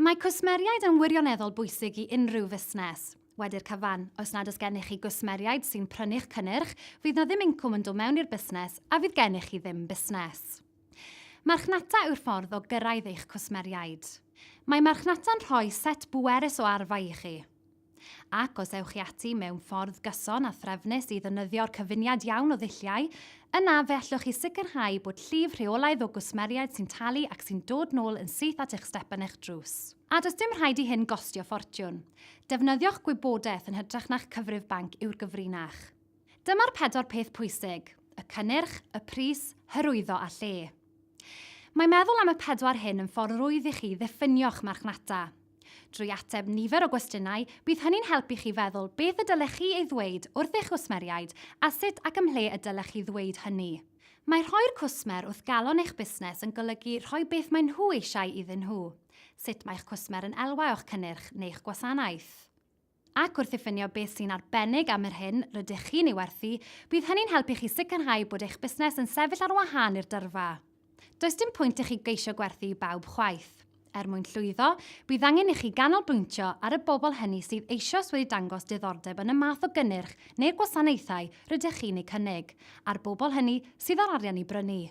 Mae cwsmeriaid yn wirioneddol bwysig i unrhyw fusnes. Wedi'r cyfan, os nad oes gennych chi gwsmeriaid sy'n prynu'ch cynnyrch, fydd 'na ddim incwm yn dod mewn i'r busnes a fydd gennych chi ddim busnes. Marchnata yw'r ffordd o gyrraedd eich cwsmeriaid. Mae marchnata'n rhoi set bwerus o arfau i chi. Ac os ewch chi ati mewn ffordd gyson a threfnus i ddefnyddio'r cyfuniad iawn o ddulliau, yna fe allwch chi sicrhau bod llif rheolaidd o gwsmeriaid sy'n talu ac sy'n dod nôl yn syth at eich stepen eich drws. A does dim rhaid i hyn gostio ffortiwn. Defnyddio'ch gwybodaeth yn hytrach na'ch cyfrif banc yw'r gyfrinach. Dyma'r pedwar peth pwysig, y cynnyrch, y pris, hyrwyddo a lle. Mae meddwl am y pedwar hyn yn ffordd rwydd i chi ddiffinio'ch marchnata. Drwy ateb nifer o gwestiynau, bydd hynny'n helpu chi feddwl beth y dylech chi ei ddweud wrth eich cwsmeriaid a sut ac ymhle y dylech chi ddweud hynny. Mae rhoi'r cwsmer wrth galon eich busnes yn golygu rhoi beth maen nhw eisiau iddyn nhw. Sut mae'ch cwsmer yn elwa o'ch cynnyrch neu'ch gwasanaeth. Ac wrth ddiffinio beth sy'n arbennig am yr hyn rydych chi'n ei werthu, bydd hynny'n helpu chi sicrhau bod eich busnes yn sefyll ar wahân i'r dyrfa. Does dim pwynt i chi geisio gwerthu i bawb chwaith. Er mwyn llwyddo, bydd angen i chi ganolbwyntio ar y bobl hynny sydd eisoes wedi dangos diddordeb yn y math o gynnyrch neu'r gwasanaethau rydych chi'n eu cynnig, a'r bobl hynny sydd â'r arian i brynu.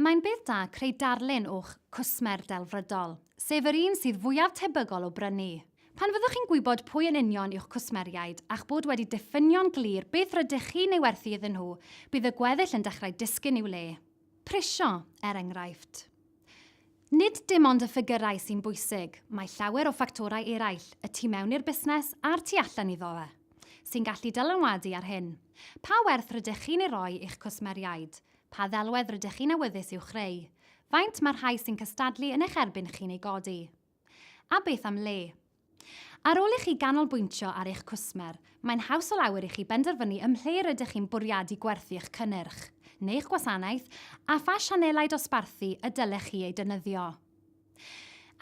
Mae'n beth da creu darlun o'ch cwsmer delfrydol, sef yr un sydd fwyaf tebygol o brynu. Pan fyddwch chi'n gwybod pwy yn union yw'ch cwsmeriaid a'ch bod wedi diffinio'n glir beth rydych chi'n ei werthu iddyn nhw, bydd y gweddill yn dechrau disgyn i'w le. Prisio, er enghraifft. Nid dim ond y ffigyrau sy'n bwysig, mae llawer o ffactorau eraill, y tu mewn i'r busnes a'r tu allan iddo fe, sy'n gallu dylanwadu ar hyn. Pa werth rydych chi'n ei roi i'ch cwsmeriaid? Pa ddelwedd rydych chi'n awyddus i'w chreu? Faint mae'r rhai sy'n cystadlu yn eich erbyn chi'n ei godi? A beth am le? Ar ôl i chi ganolbwyntio ar eich cwsmer, mae'n haws o lawer i chi benderfynu ym mhle rydych chi'n bwriadu gwerthu eich cynnyrch, neu'ch gwasanaeth, a pha sianelau dosbarthu y dylech chi eu defnyddio.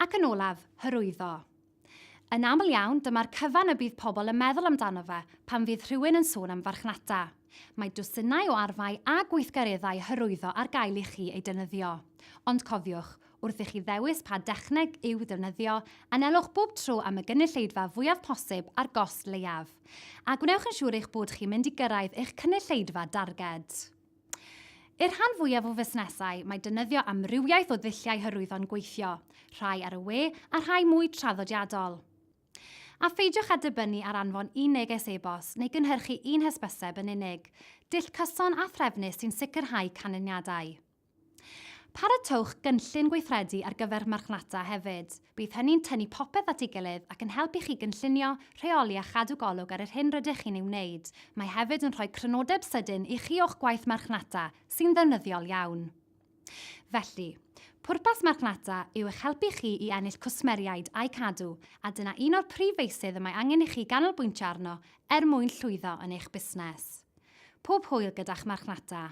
Ac yn olaf, hyrwyddo. Yn aml iawn, dyma'r cyfan y bydd pobl yn meddwl amdano fe pan fydd rhywun yn sôn am farchnata. Mae dwsinau o arfau a gweithgareddau hyrwyddo ar gael i chi eu defnyddio. Ond cofiwch, wrth i chi ddewis pa dechneg i'w ddefnyddio, anelwch bob tro am y gynulleidfa fwyaf posib a'r gost leiaf. A gwnewch yn siŵr eich bod chi'n mynd i gyrraedd eich cynulleidfa darged. I'r rhan fwyaf o fusnesau, mae defnyddio amrywiaeth o ddulliau hyrwyddo'n gweithio, rhai ar y we a rhai mwy traddodiadol. A pheidiwch â dibynnu ar anfon un neges e-bost neu gynhyrchu un hysbyseb yn unig, dull cyson a threfnus sy'n sicrhau canlyniadau. Paratowch gynllun gweithredu ar gyfer marchnata hefyd. Bydd hynny'n tynnu popeth at ei gilydd ac yn helpu chi gynllunio, rheoli a chadw golwg ar yr hyn rydych chi'n ei wneud. Mae hefyd yn rhoi crynodeb sydyn i chi o'ch gwaith marchnata, sy'n ddefnyddiol iawn. Felly, pwrpas marchnata yw eich helpu chi i ennill cwsmeriaid a'u cadw, a dyna un o'r prif feysydd y mae angen i chi ganolbwyntio arno er mwyn llwyddo yn eich busnes. Pob hwyl gyda'ch marchnata!